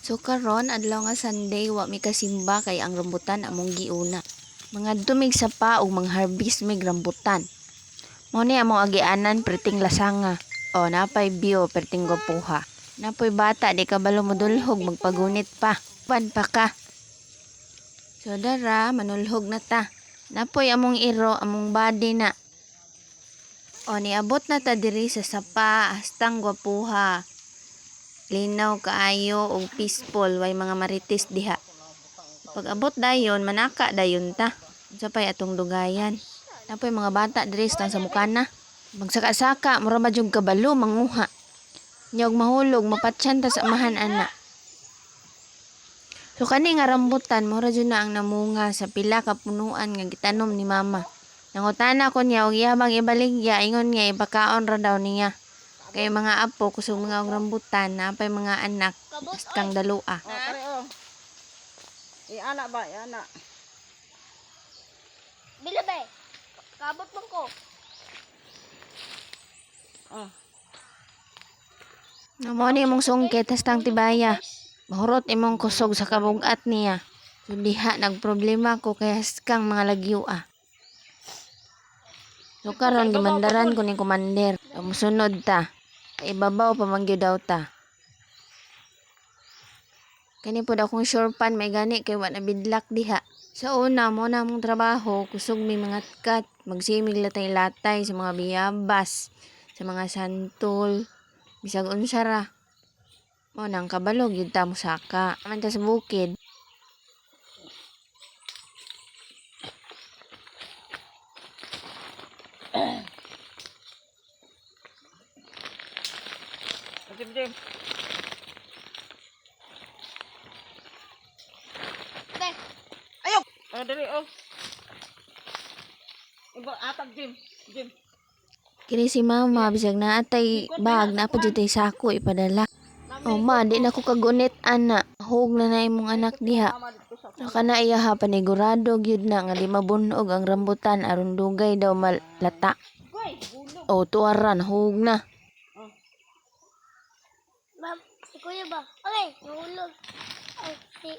So karon adlaw nga Sunday, wa mi kasimba kay ang rambutan among giuna. Mga dumig sapa ug mangharvest mig rambutan. Mao ni among agianan, perting lasanga. O napay view, perting gwapuha. Napoy bata di kabalo modulhog, magpagunit pa. Pan pa ka. So dara, manulhog na ta. Napoy among iro, among body na. O niabot na ta diri sa sapa, hastang gwapuha. Linaw kaayo og peaceful, way mga marites diha. Pag abot dayon, manaka dayon ta. Unsa pay atong dugayan? Napoy mga bata diri sa sa mukana. Magsaka-saka, mura ba jud kabalo manguha. Nyog mahulog, mapatyan ta sa amahan ana. So kani nga rambutan, mura jud na ang namunga sa pila ka punuan nga gitanom ni mama. Nangutana ko niya og iya bang ibaligya, ingon niya ipakaon ra daw niya. Kay mga apo kusog mga og rambutan, napay mga anak kang dalua. Oh, kare oh. Iana ba, iana. Bila ba eh? Kabot man ko. Oh. Namo ni imong sungkit hastang tibaya. Mahurot imong kusog sa kabugat niya. So diha nagproblema ko kay haskang mga lagyo ah. So karon gimandaran ko ni commander. Musunod ta. Ibabaw pa man gyud daw ta. Kani pod akong sure pan may gani kay wa na bidlak diha. Sa una mo na among trabaho, kusog mi mga kat, magsimig latay-latay sa mga biyabas, sa mga santol, bisag unsa ra. Mo nang kabalo gyud ta mosaka. Man ta sa bukid. Jim, Jim. Be, Ayaw. Oh, dali oh. Iba atag Jim. Jim. Kini si mama bisag naatay bag na pa jud tay sako ipadala. Oh ma, di na ko kagunit ana. Hug na na imong anak diha. Mama dito sa Kana iya ha, panigurado gyud na nga di mabunog ang rambutan aron dugay daw malata. Goy, bulog. O tuwaran hug na. Oh. Ma'am, si kuya ba? Okay, nahulog. Ay, si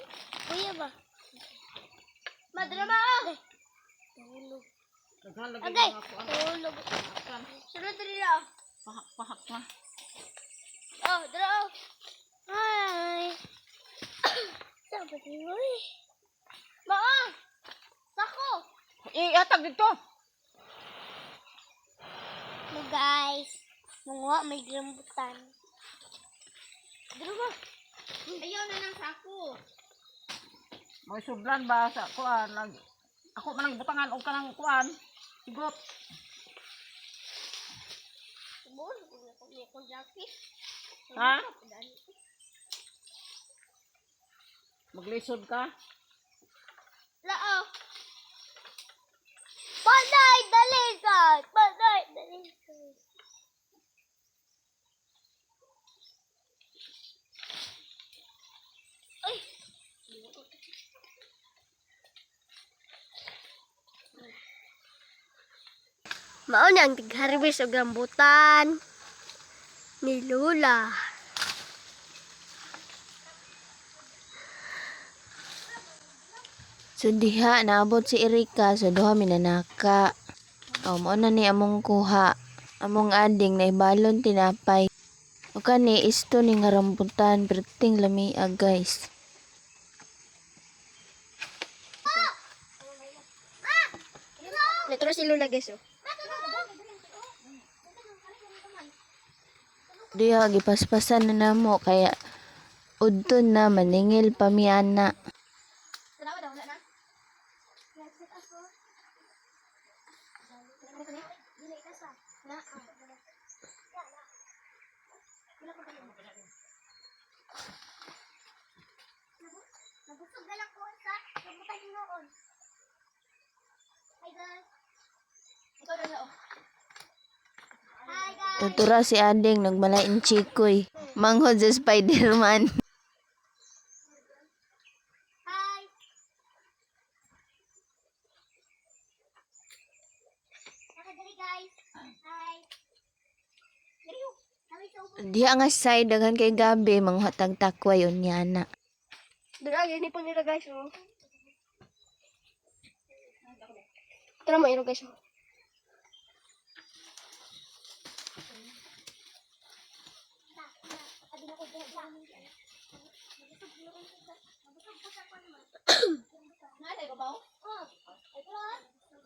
kuya ba? Madrama ah! Nahulog. Daghan lagi Agay! mga kuan. Nahulog. Sunod dali na oh. Pahak pahak na. Oh, dala oh. Hi! Saan ba tayo eh? Maa! Sako! Iatag dito. Mo guys, manguha may rambutan. Dala ba? Ayaw na ng sako. May sudlan ba sa kuan nag ako man ang butangan og kanang kuan. Sigot. Buon, kung kung jacket. Ha? Maglisod ka? Lao. Panay dalisay! Panay dalisay! Ay! Mao na ang tig-harvest og rambutan ni Lola. So diha naabot si Erika, so duha minanaka. O mao na ni among kuha. Among ading naibalon tinapay. O kani isto ni nga rambutan perting lamia guys. Natro si Lola guys oh. Diha gipaspasan na namo kaya udto na maningil pa mi ana. Nabusog na lang ko sa rambutan noon. Hi guys. Ikaw na oh. Hi guys. Tutura si ading nagmalain chikoy. Manghod sa Spider-Man. Hi. Nakadali guys. Hi. Dali oh. Dali sa ubos. Diha nga side daghan kay gabi manghatag takway unya na. Dara, ganyan nila, guys, oh. Tara, mayroon, guys, oh.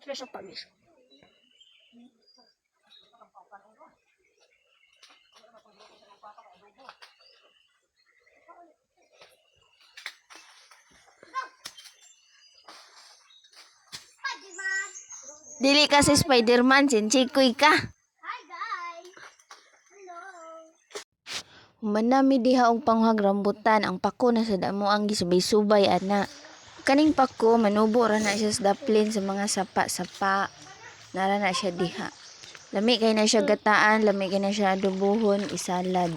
Tara sa pamis. Dili ka si Spider-Man, sinchikoy ka. Hi guys! Hello! Human nami diha og panghag rambutan, ang pako na sa damo ang gisubay-subay ana. Kaning pako manubo ra na siya sa daplin sa mga sapa-sapa. Nara na siya diha. Lami kay na siya gataan, lami kay na siya adobohon, isalad.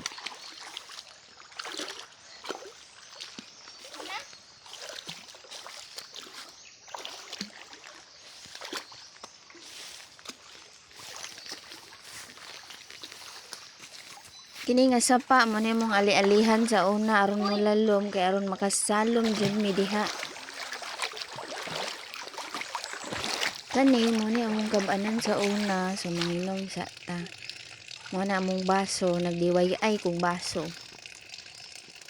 Kini nga sapa mo na imong ali-alihan sa una aron molalom kay aron makasalom jud mi diha. Kani mo ni among kabanan sa una sa manginom sa ta. Mo na among baso nagdiway-ay kong baso.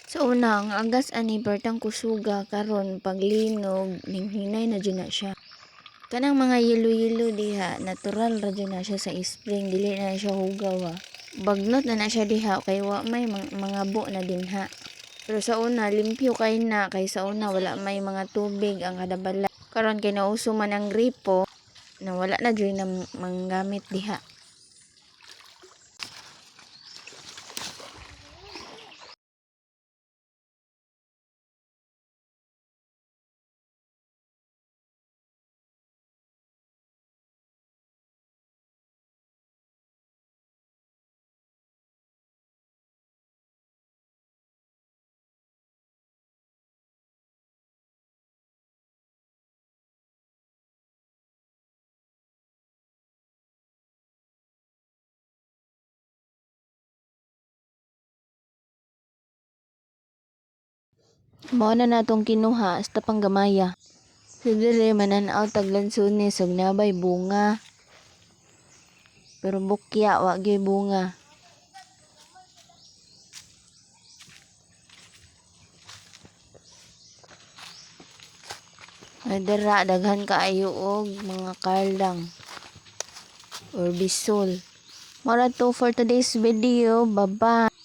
Sa una ang agas ani pertang kusuga karon paglinog ninghinay na jud na siya. Kanang mga yelo-yelo diha natural ra jud na siya sa spring, dili na siya hugaw ah. Bagnot na na siya diha kay wa may mga bu na dinha. Pero sa una limpyo kay na kay sa una wala may mga tubig ang kada balay. Karon kay nauso man ang gripo na wala na jud na manggamit diha. Mao na natong kinuha hasta panggamaya. Sa dire manan-aw tag lansones ug nabay bunga. Pero bukya wa gyud bunga. Ay dira daghan kaayo og mga karlang or bisol. Mao ra to for today's video. Bye-bye.